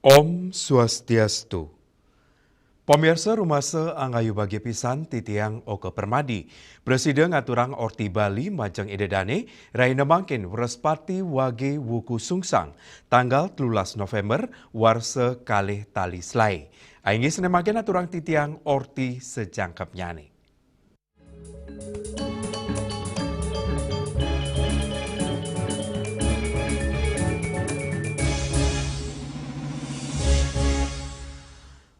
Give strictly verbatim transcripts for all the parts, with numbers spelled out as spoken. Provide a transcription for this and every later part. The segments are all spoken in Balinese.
Om Swastiastu. Pamirsa, rumasa angayu bagia pisan titiang Oka Permadi. Prasida ngaturang orti Bali majeng ida dane, rahina mangkin Wrespati Wage Wuku Sungsang, tanggal telulas November, warsa kalih tali selae. Inggih sane mangkin aturang titiang orti sajangkepnyane.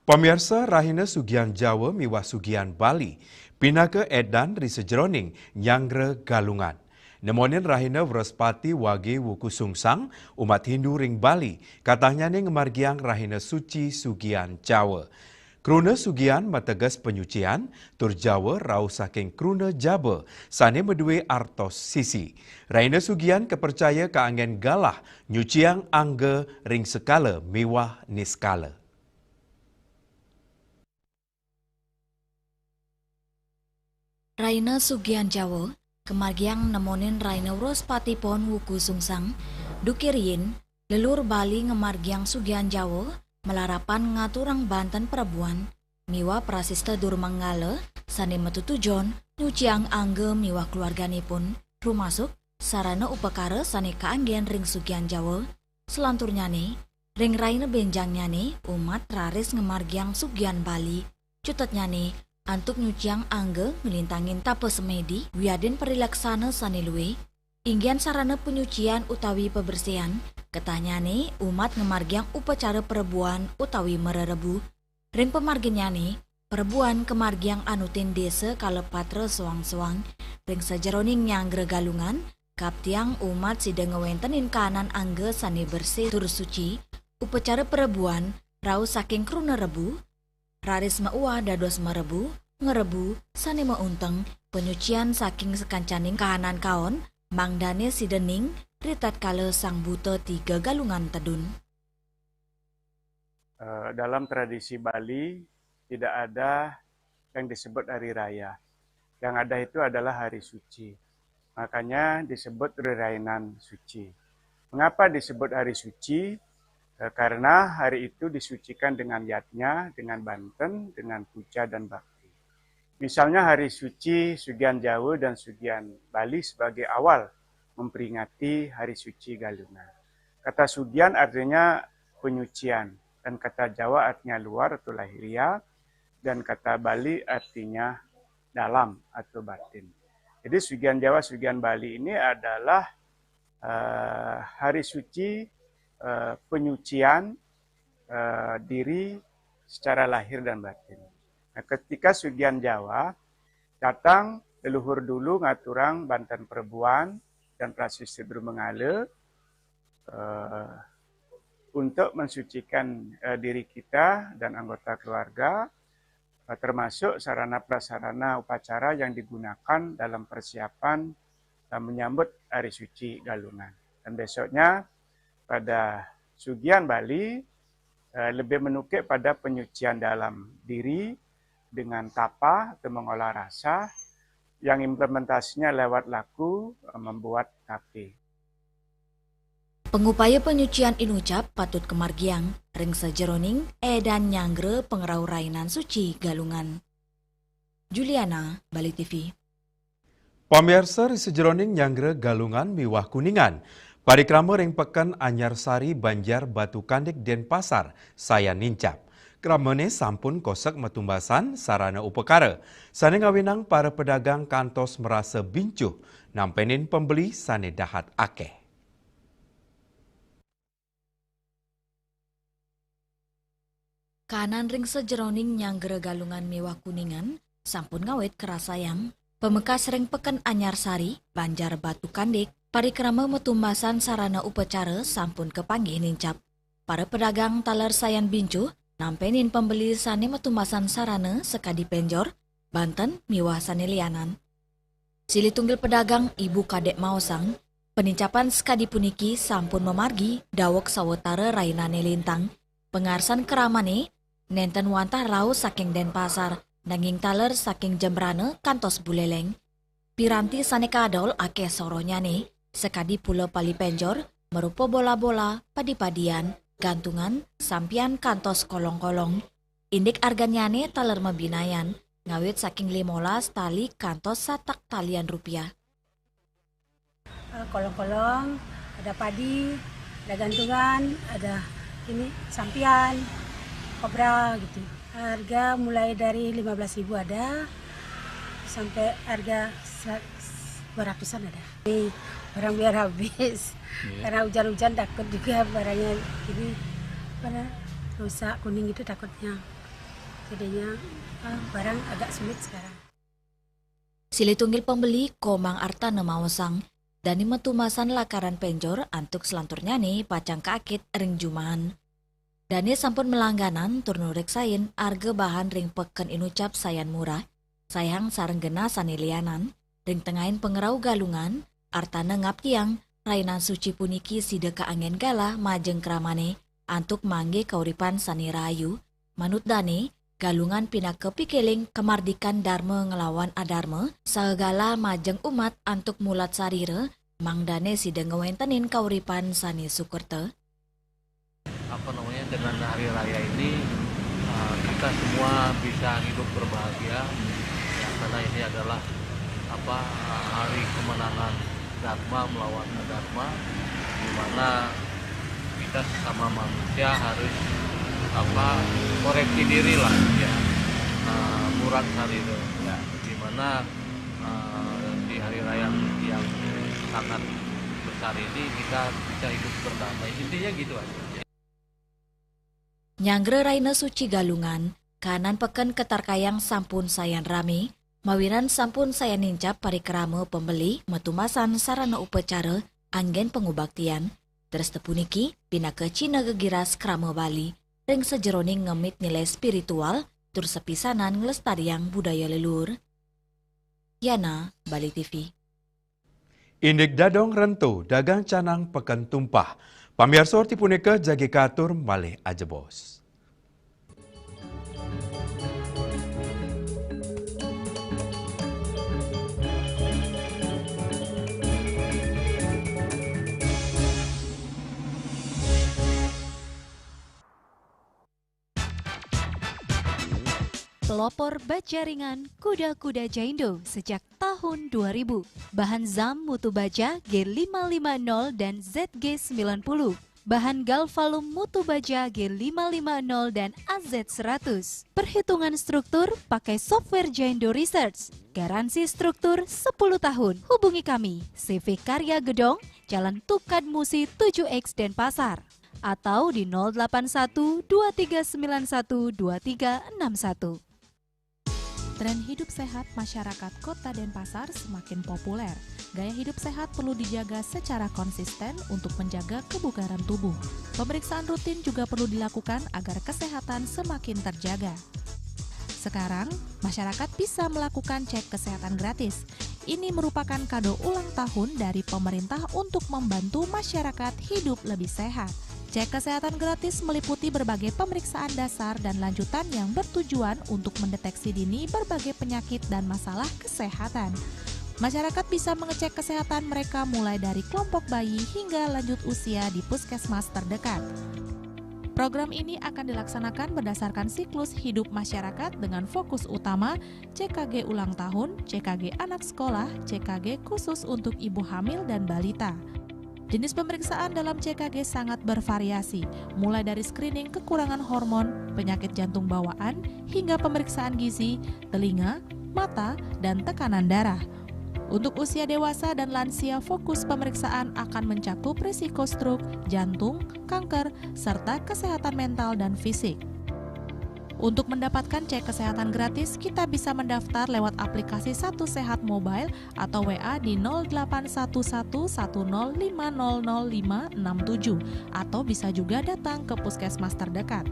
Pamirsa, rahina Sugian Jawa miwah Sugian Bali pinaka edan ri sajeroning nyanggra Galungan. Nemonin rahina Wrespati Wage Wuku Sungsang, umat Hindu ring Bali katahnyane ngamargiang rahina suci Sugian Jawa. Kruna Sugian mateges panyucian, tur Jawa rauh saking kruna jaba sane madue artos sisi. Rahina Sugian kapercaya kaanggen galah nyuciang angga ring sekala miwah niskala. Rahina Sugian Jawa, kamargiang nemonin rahina Wrespati Pon Wuku Sungsang, duke riin, leluhur Bali ngamargiang Sugian Jawa, malarapan ngaturang banten prabuan, miwah prasista durmanggala sane matutujon nyuciang angga miwah keluarganipun, rumasuk sarana upakara sane kaanggen ring Sugian Jawa, selanturnyane, ring rahina benjangnyane, umat raris ngamargiang Sugian Bali, cutetnyane, antuk nyuciang angga nglintangin tapa semedi, wiadin parilaksana sane luih, inggian sarana panyucian utawi pabersihan, katahnyane, umat ngamargiang upacara prabuan utawi marerebu, ring pamarginnyane, prabuan kamargiang anutin desa kala patra soang-soang, ring sajeroning nyanggra Galungan, kaptiang umat sida ngwentenin kaanan angga sane bersih tur suci, upacara prabuan, rauh saking kruna rebu, raris mauah dados marebu, ngrebu, sane maunteng, panyucian saking sakancaning kaanan kaon, mangdane sida ning, ritatkala Sang Buta Tiga Galungan tedun. Eh, dalam tradisi Bali, tidak ada yang disebut hari raya. Yang ada itu adalah hari suci. Makanya disebut rerainan suci. Mengapa disebut hari suci? Eh, karena hari itu disucikan dengan yadnya, dengan banten, dengan puja dan bakti. Misalnya hari suci Sugian Jawa dan Sugian Bali sebagai awal memperingati hari suci Galungan. Kata Sugian artinya penyucian, dan kata Jawa artinya luar atau lahiriah, dan kata Bali artinya dalam atau batin. Jadi Sugian Jawa, Sugian Bali ini adalah, eh, hari suci, eh, penyucian, eh, diri secara lahir dan batin. Nah, ketika Sugian Jawa datang, leluhur dulu ngaturang banten prabuan dan prasista durmanggala, eh, untuk mensucikan, eh, diri kita dan anggota keluarga, eh, termasuk sarana prasarana upacara yang digunakan dalam persiapan, eh, menyambut hari suci Galungan. Dan besoknya pada Sugian Bali, eh, lebih menukik pada penyucian dalam diri dengan tapa atau mengolah rasa yang implementasinya lewat laku, eh, membuat tapi. Pangupaya panyucian inucap patut kamargiang ring sajeroning edan nyanggra pangrauh rainan suci Galungan. Juliana, Bali T V. Pamirsa, ri sajeroning nyanggra Galungan miwah Kuningan, parikrama ring Peken Anyar Sari, Banjar Batu Kandik, Denpasar, sayan nincap. Kramane sampun kosek matumbasan sarana upakara, sane ngawinang para pedagang kantos marasa bincuh nampenin pembeli sane dahat akeh. Kaanan ring sajeroning nyanggra Galungan miwah Kuningan sampun ngawit karasayang. Pamekas ring Peken Anyar Sari, Banjar Batu Kandik, parikrama matumbasan sarana upacara sampun kapanggih nincap. Para pedagang taler sayan bincuh nampenin pembeli sane matumbasan sarana sakadi penjor, banten, miwah sane lianan. Silih tunggil pedagang, Ibu Kadek, maosang, panincapan sakadi puniki sampun mamargi daweg sawatara rainane lintang. Pangarsan kramane nenten wantah rauh saking Denpasar, nanging taler saking Jembrana kantos Buleleng. Piranti sane kaadol akeh sorohnyane, sakadi pula pali penjor, marupa bola-bola, padi-padian, gantungan, sampian kantos kolong-kolong. Indik argannyané taler mabinayan, ngawit saking limolas tali kantos satak talian rupiah. Eh, kolong-kolong, ada padi, ada gantungan, ada ini sampian, kobra gitu. Harga mulai dari lima belas ribu ada sampai harga sera-, dua ratusan ada. Ini barang biar habis. Iya. Karena hujan-hujan takut juga barangnya ini pada rusak kuning gitu takutnya. Jadinya, eh, barang agak sulit sekarang. Silih tunggil pembeli Komang Artana maosang, dané matumasan lakaran pénjor antuk selanturnyané pacang kaakit ring jumah. Dané sampun malangganan tur nureksain arga bahan ring peken inucap sayan murah, sayang sareng genah sané lianan, ring tengahing pangrauh Galungan, Artana ngaptiang, rainan suci puniki sida kaanggén galah majeng kramané, antuk manggih kauripan sané rahayu, manut dané, Galungan pinaka pikiling kamardikan darma nglawan adarma, saha galah majeng umat antuk mulat sarira, mangdané sida ngwéntenin kauripan sané sukerta. Apa namanya, dengan hari raya ini, uh, kita semua bisa hidup berbahagia, ya, karena ini adalah, apa, uh, hari kemenangan Dharma melawan Adharma, di mana kita sesama manusia harus, apa, koreksi diri lah, ya. Uh, mulat sarira, ya, di mana, uh, di hari raya yang sangat besar ini kita bisa hidup berdamai. Intinya gitu aja. Nyanggra rahina suci Galungan, kahanan peken katarkayang sampun sayan ramé, mawinan sampun sayan nincap parikrama pembeli matumasan sarana upacara anggén pangubaktian. Dresta puniki pinaka cihna gegiras krama Bali ring sajeroning ngemit nilai spiritual tur sapisanan nglestariang budaya leluhur. Yana, Bali T V. Indik dadong rento dagang canang peken tumpah. Pamiarsa, orti punika jagi katur malih ajebos. Pelopor baja ringan kuda-kuda Jaindo sejak tahun dua ribu. Bahan zam mutu baja G lima lima nol dan Z G sembilan puluh. Bahan galvalum mutu baja G lima lima nol dan A Z seratus. Perhitungan struktur pakai software Jaindo Research. Garansi struktur sepuluh tahun. Hubungi kami, C V Karya Gedong, Jalan Tukad Musi tujuh X, Denpasar. Atau di nol delapan satu dua tiga sembilan satu dua tiga enam satu. Tren hidup sehat masyarakat Kota Denpasar semakin populer. Gaya hidup sehat perlu dijaga secara konsisten untuk menjaga kebugaran tubuh. Pemeriksaan rutin juga perlu dilakukan agar kesehatan semakin terjaga. Sekarang, masyarakat bisa melakukan cek kesehatan gratis. Ini merupakan kado ulang tahun dari pemerintah untuk membantu masyarakat hidup lebih sehat. Cek kesehatan gratis meliputi berbagai pemeriksaan dasar dan lanjutan yang bertujuan untuk mendeteksi dini berbagai penyakit dan masalah kesehatan. Masyarakat bisa mengecek kesehatan mereka mulai dari kelompok bayi hingga lanjut usia di puskesmas terdekat. Program ini akan dilaksanakan berdasarkan siklus hidup masyarakat dengan fokus utama C K G ulang tahun, C K G anak sekolah, C K G khusus untuk ibu hamil dan balita. Jenis pemeriksaan dalam C K G sangat bervariasi, mulai dari screening kekurangan hormon, penyakit jantung bawaan, hingga pemeriksaan gizi, telinga, mata, dan tekanan darah. Untuk usia dewasa dan lansia, fokus pemeriksaan akan mencakup risiko stroke, jantung, kanker, serta kesehatan mental dan fisik. Untuk mendapatkan cek kesehatan gratis, kita bisa mendaftar lewat aplikasi Satu Sehat Mobile atau W A di nol delapan satu satu satu nol lima nol nol lima enam tujuh, atau bisa juga datang ke puskesmas terdekat.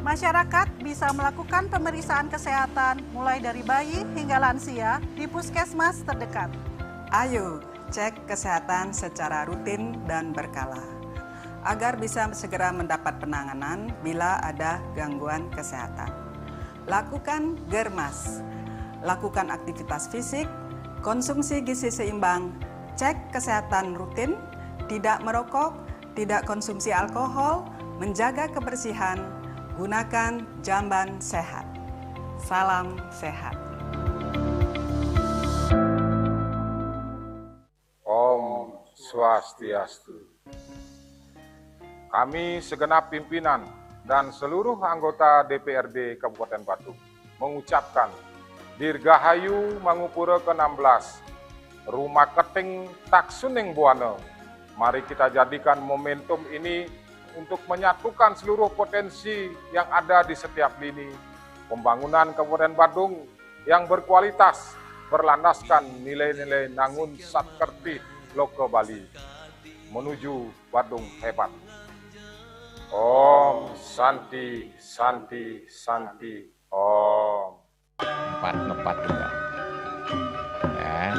Masyarakat bisa melakukan pemeriksaan kesehatan mulai dari bayi hingga lansia di puskesmas terdekat. Ayo, cek kesehatan secara rutin dan berkala, agar bisa segera mendapat penanganan bila ada gangguan kesehatan. Lakukan germas, lakukan aktivitas fisik, konsumsi gizi seimbang, cek kesehatan rutin, tidak merokok, Tidak konsumsi alkohol, menjaga kebersihan, gunakan jamban sehat. Salam sehat. Om Swastiastu. Kami segenap pimpinan dan seluruh anggota D P R D Kabupaten Badung mengucapkan Dirgahayu Mangupura keenam belas, Rumaketing Taksuning Buana. Mari kita jadikan momentum ini untuk menyatukan seluruh potensi yang ada di setiap lini pembangunan Kabupaten Badung yang berkualitas, berlandaskan nilai-nilai Nangun Satkertih Loka Bali menuju Badung hebat. Om Santi, Santi, Santi, Om. Empat ngepat juga. Ya.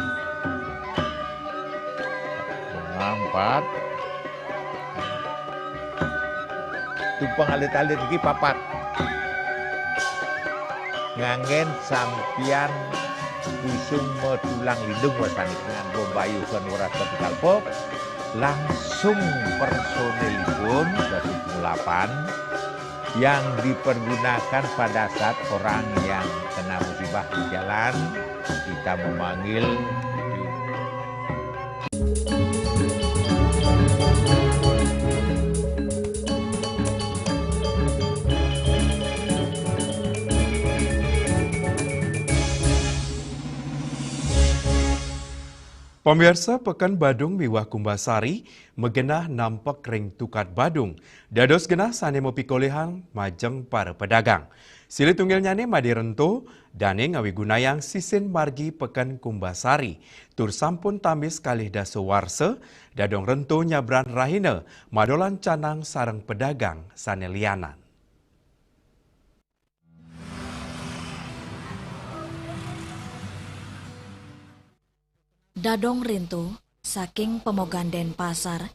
Bunga empat. Tumpeng alit-alit iki papat. Nganggen sampian kusung metulang lindung wasani nganggo bayuhan weras kepital pop, langsung personilipun dasa delapan yang dipergunakan pada saat orang yang kena musibah di jalan, kita memanggil. Pamiarsa, Peken Badung miwah Kumbasari magenah nampek ring Tukad Badung, dados genah sane mapikolihang majeng para pedagang. Silih tunggilnyane Made Rento, dane ngawigunayang sisin margi Peken Kumbasari, tur sampun tamis kalih dasa warsa, Dadong Rento nyabran rahina madolan canang sareng pedagang sane lianan. Dadong Rento, saking Pemogan Denpasar,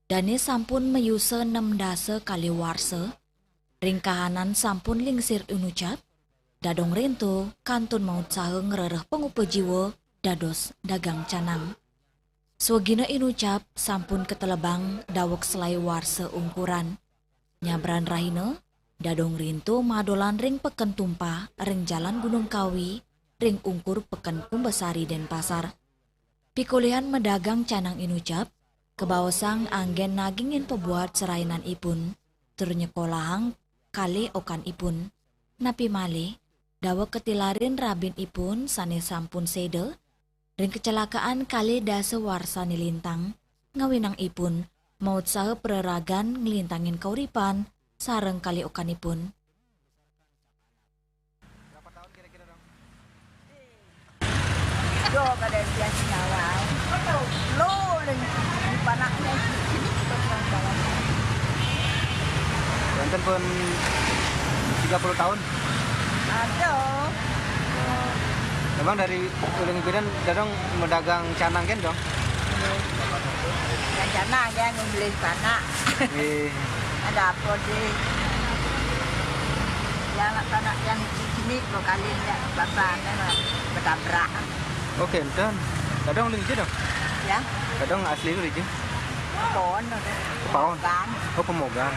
dane sampun mayusa nem dasa kalih warsa, ring kahanan sampun lingsir inucap, Dadong Rento kantun mautsaha ngrereh pangupa jiwa dados dagang canang. Swagina inucap sampun katelebang daweg selai warsa ungkuran. Nyabran rahina, Dadong Rento madolan ring Peken Tumpah ring Jalan Gunung Kawi, ring ungkur Peken Kumbasari Denpasar. Pikolihan madagang canang inucap, kabaosang anggen nagingin pabuat serainanipun, tur nyekolahang kalih okanipun. Napi malih, daweg katilarin rabinipun sane sampun seda, ring kecelakaan kalih dasa warsane lintang, ngawinang ipun mautsaha praragan nglintangin kauripan sareng kalih okanipun. Yo, kada dia singawai. Lo, len, di panaknya sini kita jalan. Wonten pun tiga puluh tahun. Ada. Memang dari ulun pidan Dadong medagang canang kan, Dong? Yang canang, yang membeli panak. Eh, Ada apa sih? Yang nak panak yang di sini, dua kali ya, bapak, kan, bertabrak. Oh, kenten. Dadong ulun iji, Dong? Ya, Dadong asli ulun iji. pohon ada. Paon. Kan. Oh, Pemogan.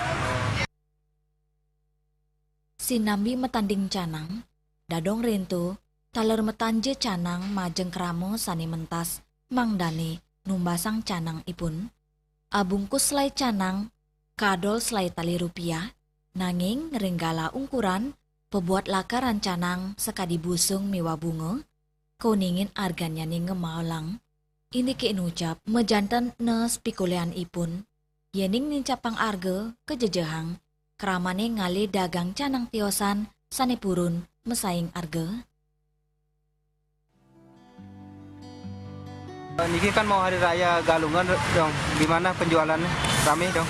Sinambi matanding canang, Dadong Rento taler matanja canang majeng krama sane mentas mangdane numbasang canangipun. Abungkus selai canang kadol selai tali rupiah, nanging ring galah ungkuran pabuat lakaran canang sakadi busung miwah bunga, kauningin arganyane ngemalang. Indike inucap majanten nes pikolihanipun, yening nincapang arga kajejehang kramane ngalih dagang canang tiosan sane purun masaing arga. Niki kan mau hari raya Galungan, Dong. Gimana penjualannya? Rame, Dong?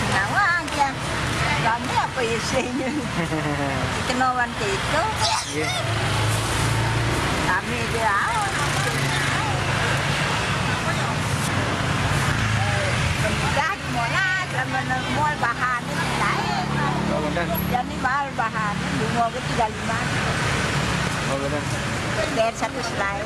Nawa aja. Kami apa isinya? Kenowan itu. Iya. Kami dia. Pemuda di Monas, sama mual bahan lain. Oh, bener. Jadi mahal bahan, bunga ke tiga lima. Oh, bener. Bayar satu selai.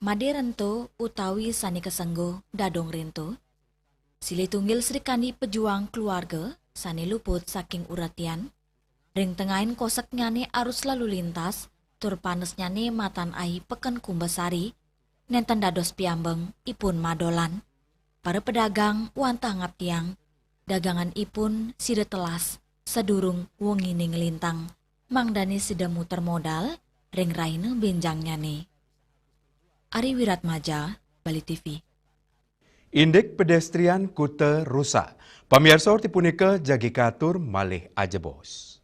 Made rento utawi sane kasengguh dadong rento, silih tunggil srikandi pejuang keluarga sane luput saking uratian. Ring tengahin koseknyane arus lalu lintas, tur panesnyane matan ahi Peken Kumbasari, nenten dados piambeng ipun madolan. Para pedagang wantah ngaptiang, dagangan ipun sida telas sadurung wengine nglintang, mangdane sida muter modal ring rahina benjangnyane. Ari Wiratmaja, Bali T V. Indik pedestrian kuta rusak. Pamiarsa, orti punika jagi katur malih ajebos.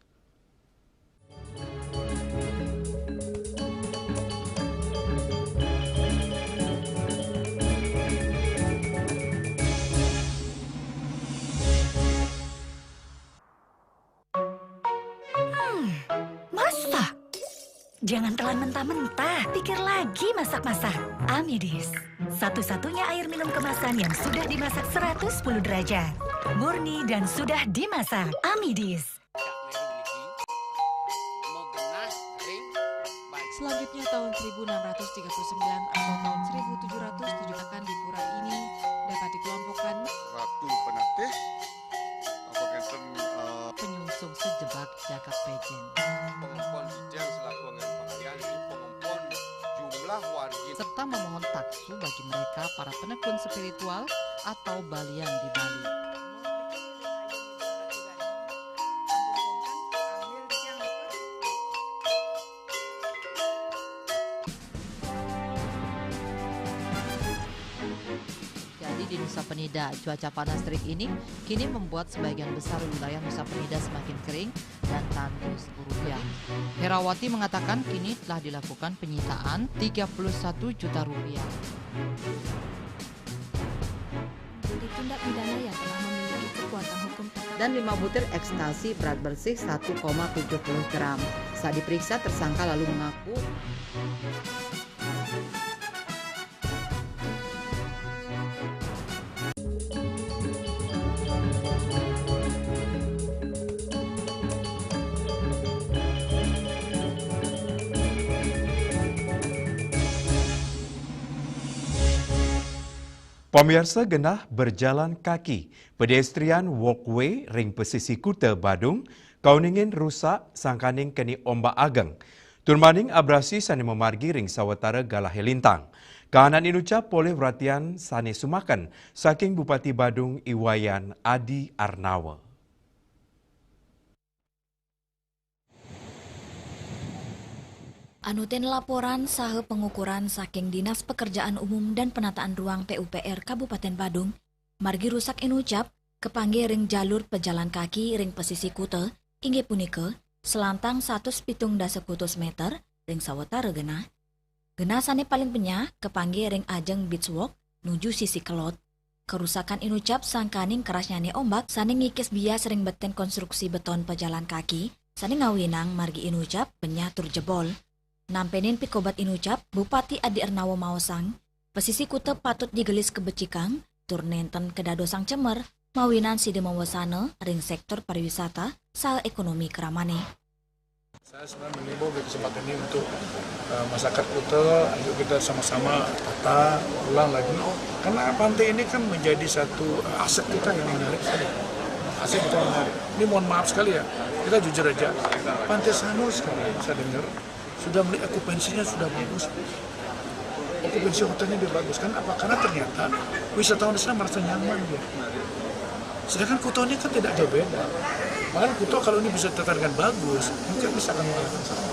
Hmm, masak. Jangan telan mentah-mentah, pikir lagi masak-masak. Amidis, satu-satunya air minum kemasan yang sudah dimasak seratus sepuluh derajat. Murni dan sudah dimasak. Amidis. Selanjutnya, tahun seribu enam ratus tiga puluh sembilan atau tahun seribu tujuh ratus tujuh akan di pura ini dapat dikelompokkan Ratu Penatih, apa ngenten, eh, penyungsung sejebak jagat pejen. Pengempon sejeng selaku anggen pakaian, pengempon jumlah wargi. Serta memohon taksu bagi mereka para penekun spiritual atau balian di Bali. Jadi di Nusa Penida, cuaca panas terik ini kini membuat sebagian besar wilayah Nusa Penida semakin kering dan tandus rupiah. Herawati mengatakan kini telah dilakukan penyitaan tiga puluh satu juta rupiah. Tindak pidana yang telah memiliki kekuatan hukum tetap dan lima butir ekstasi berat bersih satu koma tujuh puluh gram. Saat diperiksa, tersangka lalu mengaku. Pamiarsa, genah berjalan kaki, pedestrian walkway ring pesisi Kuta Badung, kauningin rusak sangkaning keni ombak ageng. Tur maning abrasi sane mamargi ring sawatara galahe lintang. Kahanan inucap polih wratian sane sumaken saking Bupati Badung I Wayan Adi Arnawa. Anutin laporan saha pangukuran saking Dinas Pekerjaan Umum dan Penataan Ruang P U P R Kabupaten Badung, margi rusak inucap kapanggih ring jalur pejalan kaki ring pesisi kuta, inggih punika selantang satus pitung dasa kutus meter ring sawatara genah. Genah sane paling penyah kapanggih ring ajeng Beach Walk nuju sisi kelod. Karusakan inucap sangkaning kerasnyane ombak sane ngikis bias ring beten konstruksi beton pejalan kaki sane ngawinang margi inucap penyah tur jebol. Nampenin pikobat inucap, Bupati Adi Arnawa maosang, pesisi kuta patut digelis kabecikang, tur nenten kadadosang cemer, mawinan sida mawasana ring sektor pariwisata saha ekonomi kramane. Saya sebenarnya mengimbau di kesempatan ini untuk, eh, masyarakat Kuta, ayo kita sama-sama tata ulang lagi. Karena pantai ini kan menjadi satu, eh, aset kita yang menarik sekali. Aset kita yang menarik. Ini mohon maaf sekali ya, kita jujur aja. Pantai Sanur sekali saya dengar sudah mulai okupansinya sudah bagus. Okupansi hotelnya dia bagus. Kan apa? Karena ternyata wisatawan di sana merasa nyaman dia. Sedangkan Kuta ini kan tidak jauh beda. Makanya Kuta kalau ini bisa ditata dengan bagus, mungkin bisa akan menggunakan sana.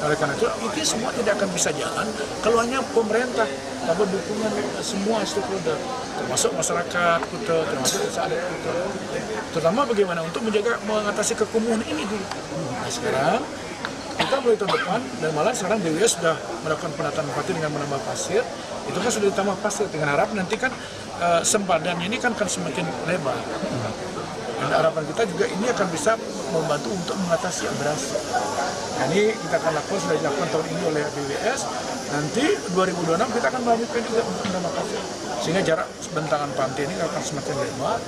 Oleh karena itu, itu semua tidak akan bisa jalan kalau hanya pemerintah tanpa dukungan semua stakeholder, termasuk masyarakat Kuta, termasuk desa adat Kuta. Terutama bagaimana untuk menjaga, mengatasi kekumuhan ini dulu. Nah, sekarang kita mulai tahun depan, dan malah sekarang D W S sudah melakukan penataan pantai dengan menambah pasir. Itu kan sudah ditambah pasir, dengan harap nanti kan, eh, sempadannya ini kan akan semakin lebar. Dan harapan kita juga ini akan bisa membantu untuk mengatasi abrasi. Nah, ini kita akan lakukan, sudah dilakukan tahun ini oleh D W S. Nanti dua ribu dua puluh enam kita akan melanjutkan juga untuk menambah pasir. Sehingga jarak bentangan pantai ini akan semakin lebar.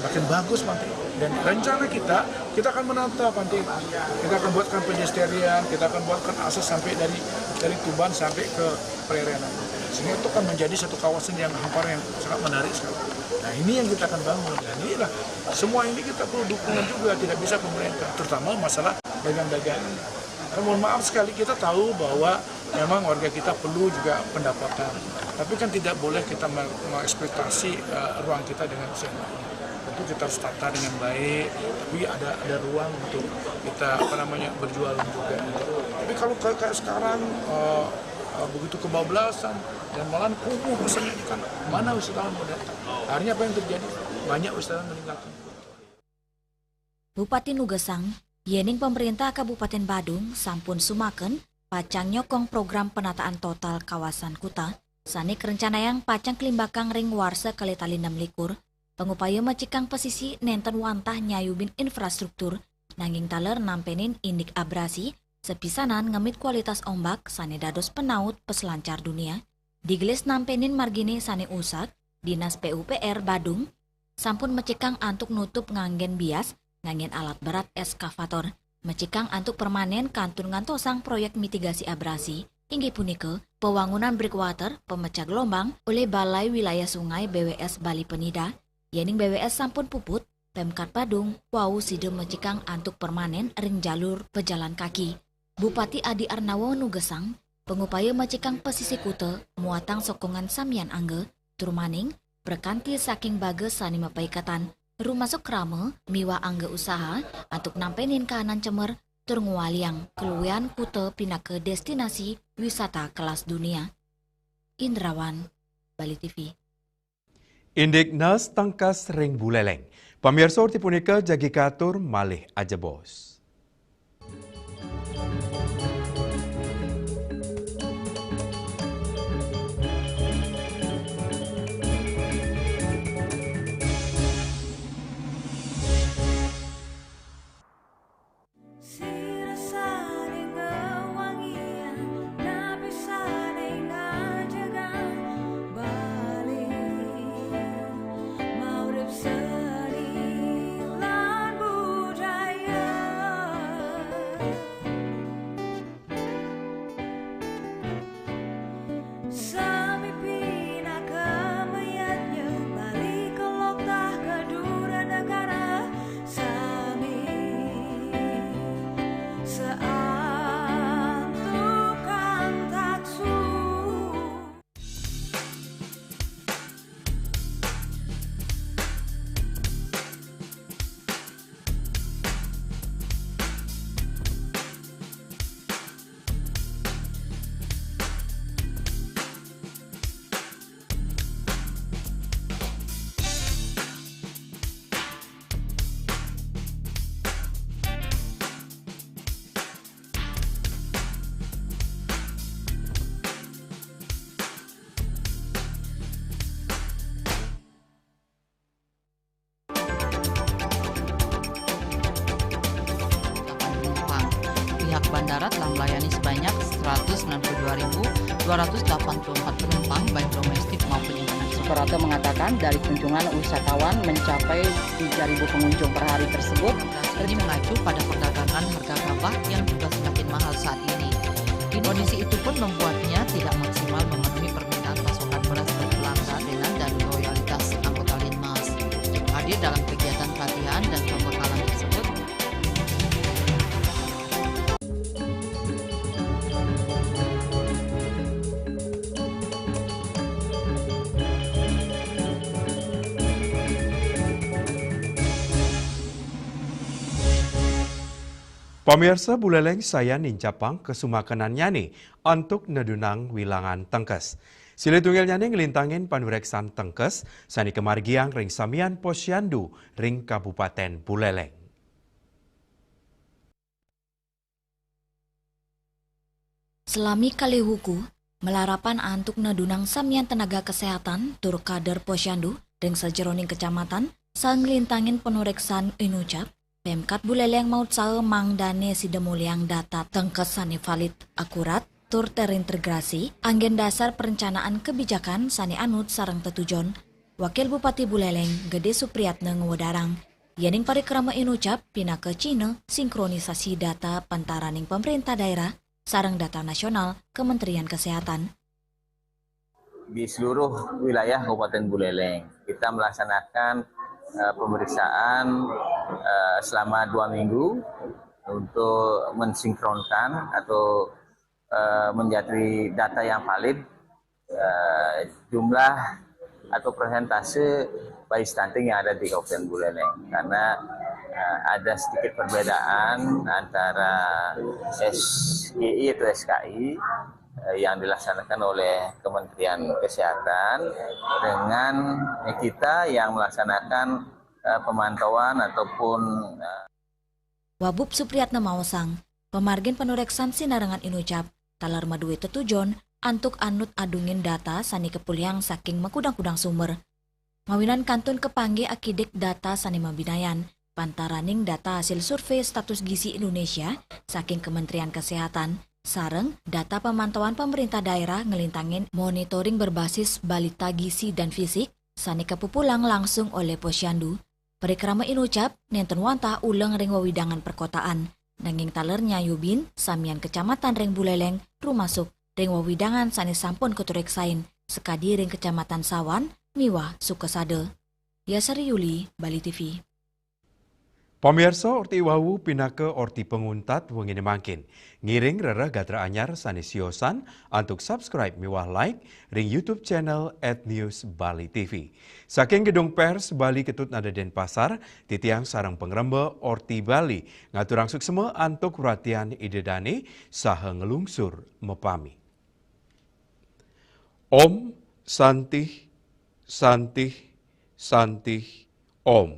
Makin bagus nanti. Dan rencana kita, kita akan menata nanti. Kita akan buatkan pedestrian, kita akan buatkan akses sampai dari dari Tuban sampai ke Pererenan. Sehingga itu akan menjadi satu kawasan yang hamparan yang sangat menarik sekali. Nah, ini yang kita akan bangun. Dan inilah, semua ini kita perlu dukungan juga, tidak bisa pemerintah, terutama masalah dagang-dagang. Karena mohon maaf sekali, kita tahu bahwa memang warga kita perlu juga pendapatan. Tapi kan tidak boleh kita me- mengeksploitasi eh, ruang kita dengan seenaknya. Tentu kita harus tata dengan baik, tapi ada ada ruang untuk kita apa namanya berjualan juga. Tapi kalau kayak, kayak sekarang eh, eh, begitu kebablasan dan malahan kumuh misalnya, kan mana wisatawan mau datang? Akhirnya apa yang terjadi? Banyak wisatawan meninggalkan. Bupati nugesang, yening pemerintah Kabupaten Badung sampun sumaken pacang nyokong program penataan total kawasan kuta, sane kerencanayang pacang kelimbakang ring warsa kali tali enam likur, pengupaya mecikang pesisi nenten wantah nyayubin infrastruktur, nanging taler nampenin indik abrasi, sepisanan ngemit kualitas ombak sane dados penaut peselancar dunia. Digelis nampenin margine sane usak, Dinas P U P R Badung sampun mecikang antuk nutup nganggen bias, nganggen alat berat eskavator, mecikang antuk permanen kantun ngantosang proyek mitigasi abrasi, inggih punika pewangunan breakwater pemecah gelombang oleh Balai Wilayah Sungai B W S Bali Penida, yening B W S sampun puput, Pemkat Badung wau sida mecikang antuk permanen ring jalur pejalan kaki. Bupati Adi Arnawa nugesang pengupaya mecikang pesisi kuta muatang sokongan samian angga, turmaning prekanti saking baga sane mapaiketan, rumasuk krama miwah angga usaha antuk nampenin kahanan cemer tur ngwaliang kaluwihan kuta pinaka destinasi wisata kelas dunia. Indrawan, Bali T V. Indik nes tengkes ring Buleleng. Pamirsa, orti punika jagi katur malih ajebos. Bandara telah melayani sebanyak seratus sembilan puluh dua ribu dua ratus delapan puluh empat penumpang, baik domestik maupun internasional. Suprapto mengatakan dari kunjungan wisatawan mencapai tiga ribu pengunjung per hari tersebut. Ini mengacu pada perdagangan harga gabah yang juga semakin mahal saat ini. Kondisi itu pun membuatnya tidak maksimal memenuhi permintaan pasokan beras dari pelanggan dan loyalitas anggota Linmas. Hadir dalam kegiatan pelatihan dan pembekalan tersebut. Pamirsa, Buleleng sayan nincapang kasumakenannyane antuk nedunang wilangan tengkes. Silih tunggilnyane nglintangin panureksan tengkes sane kamargiang ring samian posyandu ring Kabupaten Buleleng. Selami kalih wuku, malarapan antuk nedunang samian tenaga kesehatan tur kader posyandu ring sajeroning kecamatan saha nglintangin panureksan inucap, Pemkat Buleleng mautsaha mangdane sida muliang data tengkes sane valid, akurat, tur terintegrasi anggen dasar perencanaan kebijakan sane anut sareng tetujon. Wakil Bupati Buleleng, Gede Supriyatna ngwedarang, yening parikrama inucap pinaka cihna sinkronisasi data pantaraning pamréntah daerah sareng data nasional Kementerian Kesehatan. Di seluruh wilayah Kabupaten Buleleng, kita melaksanakan eh, pemeriksaan eh, selama dua minggu untuk mensinkronkan atau eh, menjadi data yang valid eh, jumlah atau persentase bayi stunting yang ada di Kabupaten Buleleng, karena eh, ada sedikit perbedaan antara S G I atau S K I eh, yang dilaksanakan oleh Kementerian Kesehatan dengan kita yang melaksanakan eh, pemantauan ataupun eh, Wabub Supriyatna maosang, pamargin panuréksan sinarengan inucap taler madué tetujon antuk anut adungin data sané kapuliang saking makudang-kudang sumber. Mawinan kantun kapanggih akidik data sané mabinayan, pantaraning data hasil survei status gizi Indonesia saking Kementerian Kesehatan, sareng data pamantauan pamréntah daerah nglintangin monitoring berbasis balita gizi dan fisik sané kapupulang langsung oleh Posyandu. Parikrama inucap nénten wantah uleng ring wewidangan perkotaan, nanging taler nyayubin samian kecamatan ring Buleleng, rumasuk ring wewidangan sané sampun katuréksain, sakadi ring Kecamatan Sawan miwah Sukasada. Yasari Yuli, Bali T V. Pamirsa, orti wau pinaka orti panguntat wenginé mangkin. Ngiring rereh gatra anyar sané siosan antuk subscribe miwah like ring YouTube channel at News Bali T V. Saking Gedung Pers Bali Ketut Nada Denpasar, titiang sareng pangremba Orti Bali ngaturang suksma antuk ratian Ida Dané saha nglungsur mapamit. Om Santih, Santih, Santih, Om.